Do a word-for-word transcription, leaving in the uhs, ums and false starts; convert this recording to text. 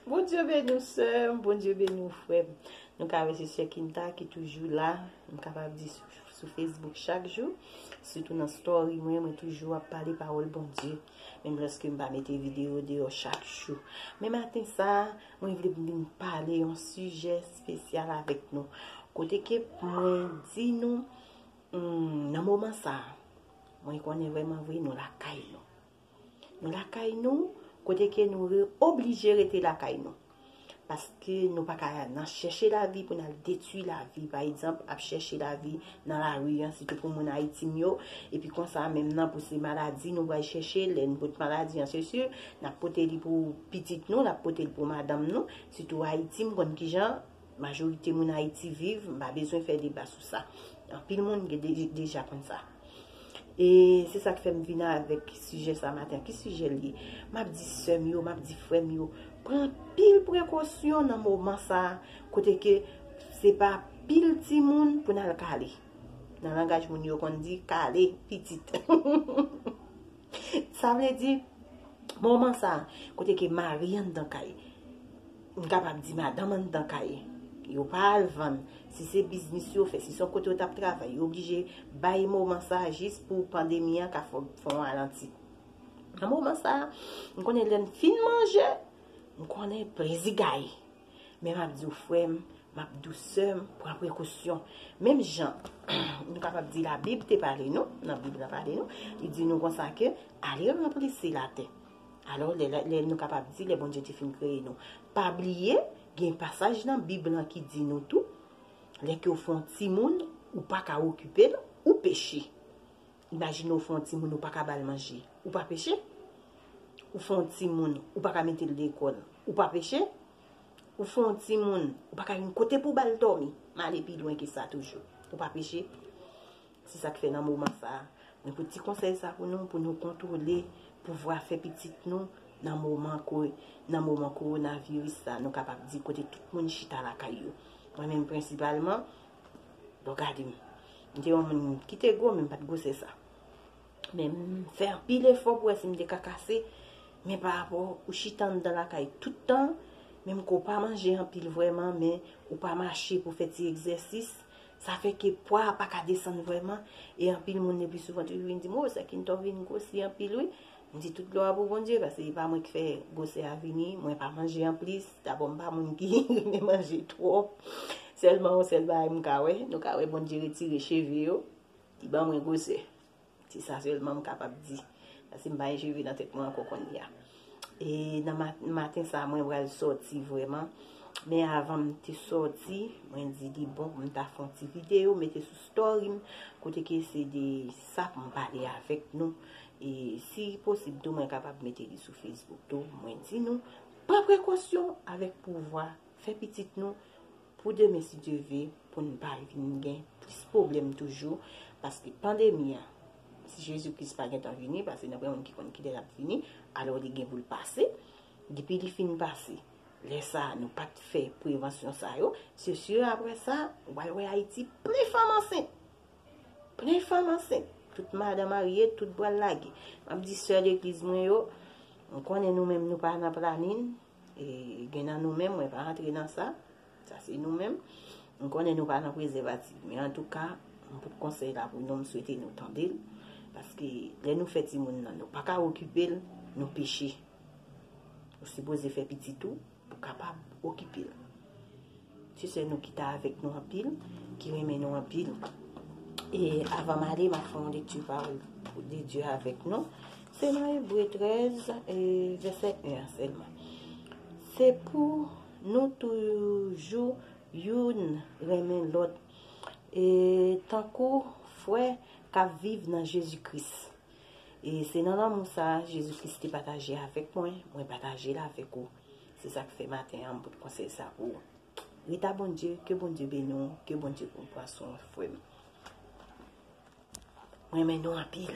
Bondye beni w, sè m, Bondye beni w, frè m. Nou ka wè se sè Kinta ki toujou la, m kapab di sou, sou Facebook chak jou, sitou nan story mwen, mwen toujou ap pale pawòl Bondye, menm lòske m pa mete videyo deyò chak jou. Men maten sa a, mwen vle vin pale yon sijè espesyal avèk nou. Kote ke mwen di nou, hmm, nan moman sa a, mwen konnen vrèman vre nou lakay nou. Nou lakay nou, kote ke nou re-, oblije rete lakay nou. Paske nou pa ka nan chèche lavi pou n al detwi lavi. Pa egzanp, ap chèche lavi nan lari an, sitou pou moun Ayiti m yo. Epi konsa, menm nan pou se maladi nou pral chèche, lè n pot maladi an, se si, n ap pote li pou pitit nou, n ap pote li pou madanm nou. Sitou Ayiti, m konn kijan majorite moun Ayiti viv, m pa bezwen fè deba sou sa. Anpil moun gen de-, deja konn sa. E se sa k fè m vin avèk sijè sa maten. Ki sijè l ye? M ap di sè m yo, m ap di frè m yo, pran anpil prekosyon nan moman sa a, kote ke se pa pil timoun pou n al kale. Nan langaj moun yo konn di kale pitit. Sa vle di, moman sa a, kote ke mari anndan kay, m kapab di madanm anndan kay, yo pa al vann, si se biznis yo fè, si se yon kote yo t ap travay, yo oblije bay moman sa a jis pou pandemi an ka fè, fè yon ralanti. Nan moman sa a, m konnen lè n fin manje, m konnen plezi gaye. Men m ap di w, frè m, m ap di w, sè m, pran prekosyon. Menm jan nou kapab di Labib te pale nou, nan Bib la pale nou, li di nou konsa ke ale ranplise latè. Alò, lè, lè, lè nou kapab di, lè Bondye te fin kreye nou. Pa bliye, gen pasaj nan Bib lan ki di nou tou, lè ke w fè yon timoun, ou pa ka okipe l, ou peche. Imajine w fè yon timoun, ou pa ka ba l manje, ou pa peche? Ou fè yon timoun, ou pa ka mete l lekòl, ou pa peche? Ou fè yon timoun, ou pa ka jwenn kote pou w ba l dòmi, m ale pi lwen ke sa toujou, ou pa peche? Se sa k fè nan moman sa a, mwen pote ti konsèy sa pou nou, pou nou kontwole pouvwa fè pitit nou nan moman ko-, nan moman kowonaviris sa, nou kapab di kote tout moun chita lakay yo. Mwen menm prensipalman, bon, gade m. M te yon moun ki te gwo, men m pa t gwosè sa. Men m fè anpil efò pou wè si m te ka kase. Men pa rapò ou chita anndan lakay tout tan, menm ke w pa manje anpil vrèman, men ou pa mache pou fè ti egzèsis, sa fè ke pwa a pa ka desann vrèman. E anpil moun le pli souvan toujou vin di m, "O, sè Kinta w vin gwosi anpil wi." M di tout glwa pou Bondye, paske se pa mwen ki fè gwosè a vini, mwen pa manje anplis. Dabò, m pa moun ki renmen manje twòp. Sèlman yon sèl bagay m ka wè, nou ka wè Bondye retire cheve yo, li ban mwen gwosè. Se sa sèlman m kapab di. Paske m pa gen cheve nan tèt mwen ankò kounye a. E nan ma-, maten sa a, mwen pral sòti vrèman. Men avan m te sòti, mwen di li bon pou m ta fè yon ti videyo, mete sou story m, kote ke se de sa pou m pale avèk nou. E si posib tou, mwen kapab mete li sou Facebook tou. Mwen di nou, pran prekosyon avèk pouvwa fè pitit nou pou demen, si Dye ve, pou n pa vin gen plis pwoblèm toujou. Paske pandemi an, si Jezi Kris pa gentan vini, paske nan pwen moun ki konn kilè l ap vini, alò li gen pou l pase. Depi li fin pase, lè sa a, nou pa t fè prevansyon sa yo, se si apre sa, w pral wè Ayiti plen fanm ansent. Plen fanm ansent. Tout madan marye, tout pral lage. M ap di sè legliz mwen yo, m konnen nou menm nou pa nan planin. E gen nan nou menm, mwen pa rantre nan sa. Sa se nou menm. M konnen nou pa nan prezèvatif. Men antouka, m pot konsèy la pou nou, m swete nou tande l. Paske lè nou fè timoun nan, nou pa ka okipe l, nou peche. Ou sipoze fè pitit ou pou kapab okipe l. Se sè nou ki ta avèk nou anpil, ki renmen nou anpil. E avan m ale, m ap fè yon lekti pawòl de Dye avèk nou. Se nan Ebre trèz, e vèsè en an sèlman. Se pou nou toujou youn renmen lòt, e tankou frè k ap viv nan Jezi Kris. E se nan lanmou sa a Jezi Kris te pataje avèk mwen, mwen pataje l avèk ou. Se sa k fè maten an, m pot konsèy sa pou ou. Reta Bondye, ke Bondye beni w, ke Bondye pran swen w, frè m. Mwen renmen nou anpil.